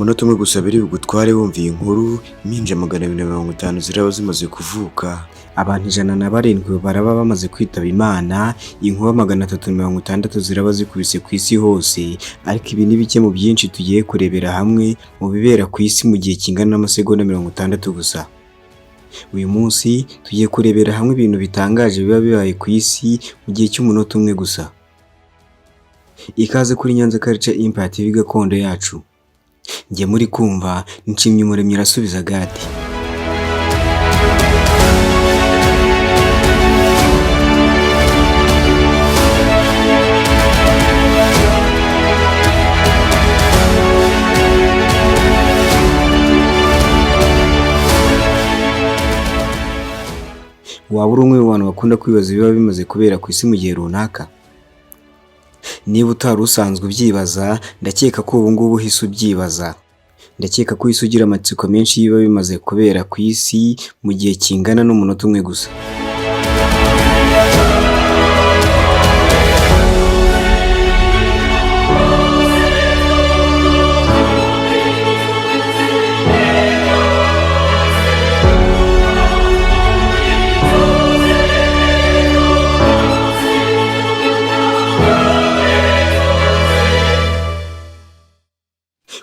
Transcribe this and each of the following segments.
Umunota umwe gusa biri bugutware wumva iyi nkuru, impinja 250 ziraba zimaze kuvuka, abantu 107 baraba bamaze kwitaba Imana, inkuba 360 ziraba zikubise ku isi hose, ariko ibi ni bike mu byinshi tugiye kurebera hamwe mu bibera ku isi mu gihe kingana n'amasegonda 60 gusa. Uyu munsi tugiye kurebera hamwe ibintu bitangaje biba bibaye ku isi mu gihe cy'umunota umwe gusa. Ikaze kuri Nyanza Culture Impact TV gakondo yacu. Njye muri kumva nshimye Umuremyi irasubiza Gadi. Waba uri umwe mu bantu bakunda kwibaza ibiba bimaze kubera ku isi mu gihe runaka? Niba utari usanzwe ubyibaza, ndakeka ko ubu ngubu uhise ubyibaza. Ndakeka ko uhise ugira amatsiko menshi y'ibiba bimaze kubera ku isi mu gihe kingana n'umunota umwe gusa.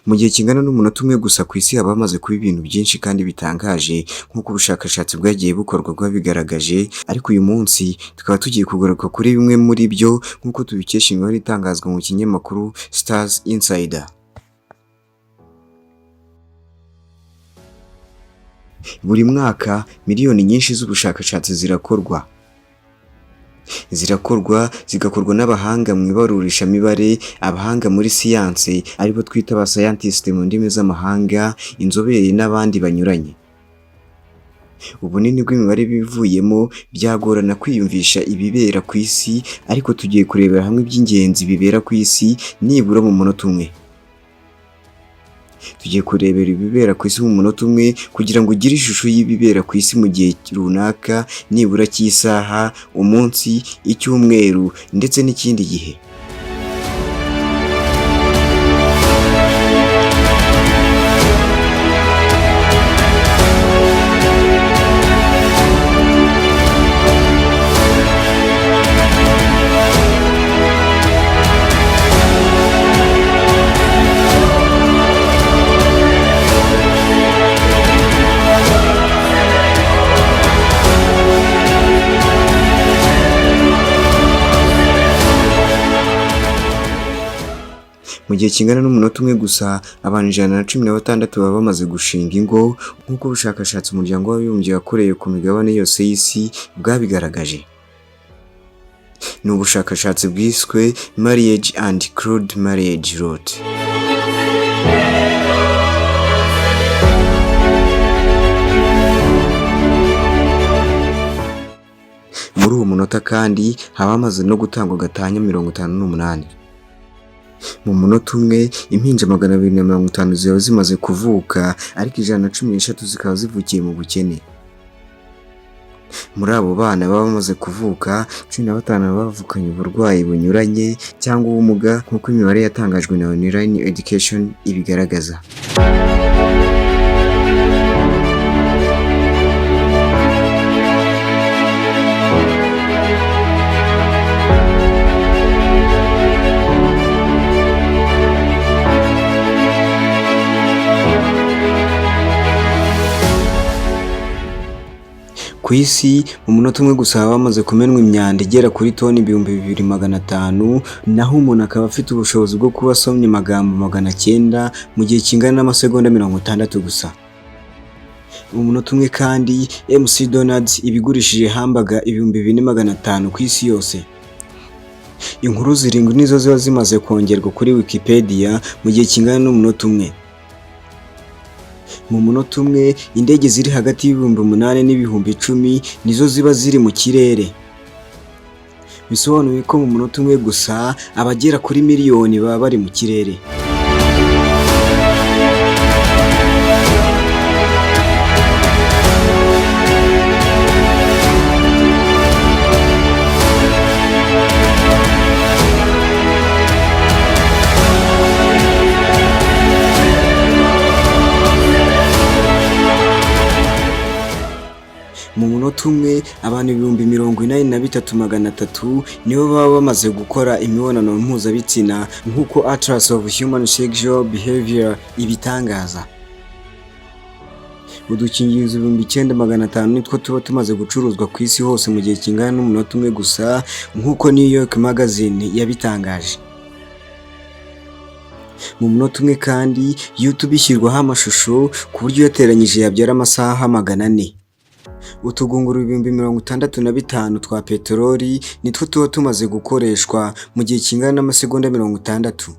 Mu gihe kingana n'umunota umwe gusa ku isi haba hamaze kuba ibintu byinshi kandi bitangaje nk'uko ubushakashatsi bwagiye bukorwa bwabigaragaje, ariko uyu munsi tukaba tugiye kugaruka kuri bimwe muri byo nk'uko tubikesha imibare itangazwa mu kinyamakuru Stars Insider. Buri mwaka miliyoni nyinshi z'ubushakashatsi zirakorwa. Zirakorwa zigakorwa n'abahanga mu ibarurishamibare, abahanga muri siyanse aribo twita aba scientist mu ndimi z'amahanga, inzobere n'abandi banyuranye. Ubunini bw'imibare bivuyemo byagorana kwiyumvisha ibibera ku isi, ariko tugiye kurebera hamwe iby'ingenzi bibera ku isi nibura mu munota umwe. Tugiye kurebera ibibera ku isi mu munota umwe kugira ngo ugire ishusho y'ibibera ku isi mu gihe runaka nibura cy'isaha, umunsi, icyumweru ndetse n'ikindi gihe. Mu gihe kingana n'umunota umwe gusa, abantu 116 baba bamaze gushinga ingo, nk'uko ubushakashatsi umuryango w'abibumbye wakoreye ku migabane yose y'isi bwabigaragaje. Ni ubushakashatsi bwiswe Marriage and Crude Marriage Rate. Muri uwo munota kandi haba hamaze no gutangwa gatanya 58. Mu munota umwe impinja 250 ziba zimaze kuvuka, ariko 113 zikaba zivukiye mu bukene. Muri abo bana baba bamaze kuvuka, 15 baba bavukanye uburwayi bunyuranye cyangwa ubumuga nk'uko imibare yatangajwe na Online Education ibigaragaza. Ku isi mu munota umwe gusa haba hamaze kumenwa imyanda igera kuri toni 2500, naho umuntu akaba afite ubushobozi bwo kuba asomye amagambo 900 mu gihe kingana n'amasegonda 60 gusa. Mu munota umwe kandi MC Donald ibigurishije hamburger 4500 ku isi yose. Inkuru 7 nizo ziba zimaze kongerwa kuri Wikipedia mu gihe kingana n'umunota umwe. Mu munota umwe indege ziri hagati y'ibihumbi 8 n'ibihumbi 10 nizo ziba ziri mu kirere. Bisobanuye ko mu munota umwe gusa abagera kuri miliyoni baba bari mu kirere. Munota umwe, abantu 83,300 nibo baba bamaze gukora imibonano mpuzabitsina, nk'uko Atlas of Human Sexual Behavior ibitangaza. Udukingirizo 9500 nitwo tuba tumaze gucuruzwa ku isi hose mu gihe kingana n'umunota umwe gusa, nk'uko New York Magazine yabitangaje. Mu munota umwe kandi, YouTube ishyirwaho amashusho ku buryo uyateranyije yabyara amasaha 400. Utugunguru 65,000 twa peteroli nitwo tuba tumaze gukoreshwa mu gihe kingana n'amasegonda 60.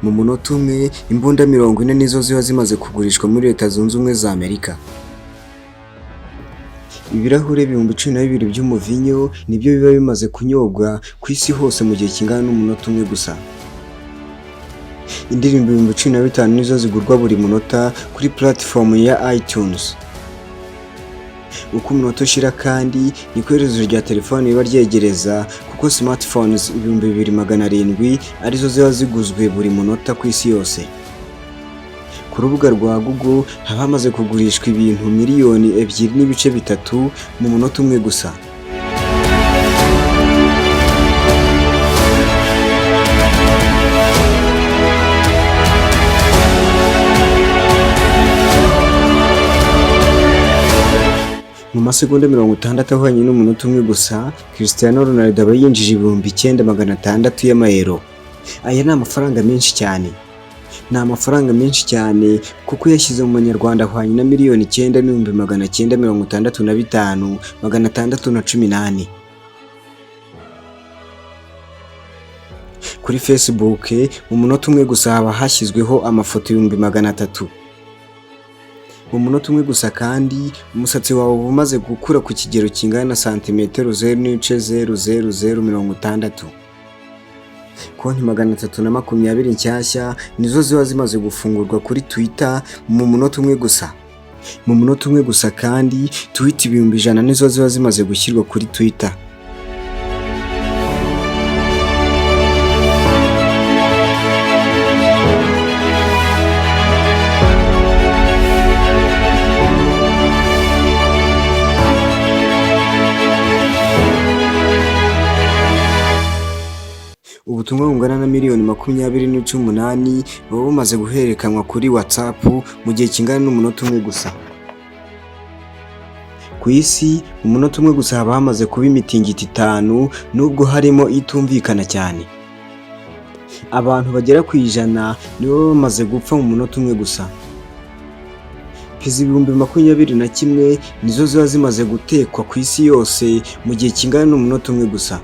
Mu munota umwe, imbunda 40 nizo ziba zimaze kugurishwa muri Leta Zunze Ubumwe za Amerika. Ibirahure 12,000 by'umuvinyo nibyo biba bimaze kunyobwa ku isi hose mu gihe kingana n'umunota umwe gusa. Indirimbo 15,000 nizo zigurwa buri munota kuri platform ya iTunes. Uko umunota ushira kandi niko iherezo rya telefone riba ryegereza, kuko smartphones 2700 arizo ziba ziguzwe buri munota ku isi yose. Ku rubuga rwa Google haba hamaze kugurishwa ibintu 2.3 miliyoni mu munota umwe gusa. Mu masegonda 60 ahwanye n'umunota umwe gusa, Cristiano Ronaldo aba yinjije 9600 y'amayero. Aya ni amafaranga menshi cyane. Ni amafaranga menshi cyane kuko uyashyize mu manyarwanda ahwanye na 9,965,614. Kuri Facebook mu munota umwe gusa haba hashyizweho amafoto 300,000. Mu munota umwe gusa kandi, umusatsi wawe uba umaze gukura ku kigero kingana na santimetero 0.00060. Konti 320 nshyashya nizo ziba zimaze gufungurwa kuri Twitter mu munota umwe gusa. Mu munota umwe gusa kandi, tweet 100,000 nizo ziba zimaze gushyirwa kuri Twitter. Ubutumwa bungana na 20.8 miliyoni buba bumaze guhererekanywa kuri WhatsApp mu gihe kingana n'umunota umwe gusa. Ku isi, mu munota umwe gusa haba hamaze kuba imitingito itanu, nubwo harimo itumvikana cyane. Abantu bagera ku 100 nibo baba bamaze gupfa mu munota umwe gusa. Pizza 21,000 nizo ziba zimaze gutekwa ku isi yose mu gihe kingana n'umunota umwe gusa.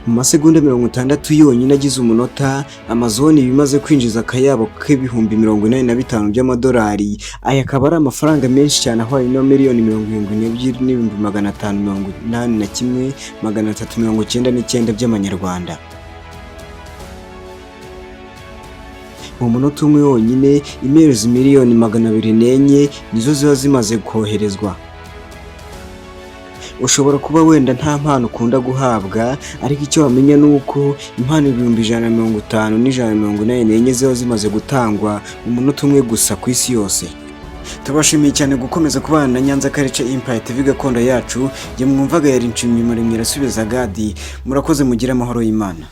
Mu masegonda 60 yonyine agize umunota, Amazon iba imaze kwinjiza akayabo k'85,000 by'amadolari. Aya akaba ari amafaranga menshi cyane ahwanye na 72,581,399 by'amanyarwanda. Mu munota umwe wonyine, emails 204 miliyoni nizo ziba zimaze koherezwa. Ushobora kuba wenda nta mpano ukunda guhabwa, ariko icyo wamenya ni uko impano 150,184 ziba zimaze gutangwa mu munota umwe gusa ku isi yose. Tubashimiye cyane gukomeza kubana na Nyanza Culture Empire TV gakondo yacu. Jye mwumvaga yari Nshimyumuremyi Irasubiza Gadi. Murakoze, mugire amahoro y'Imana.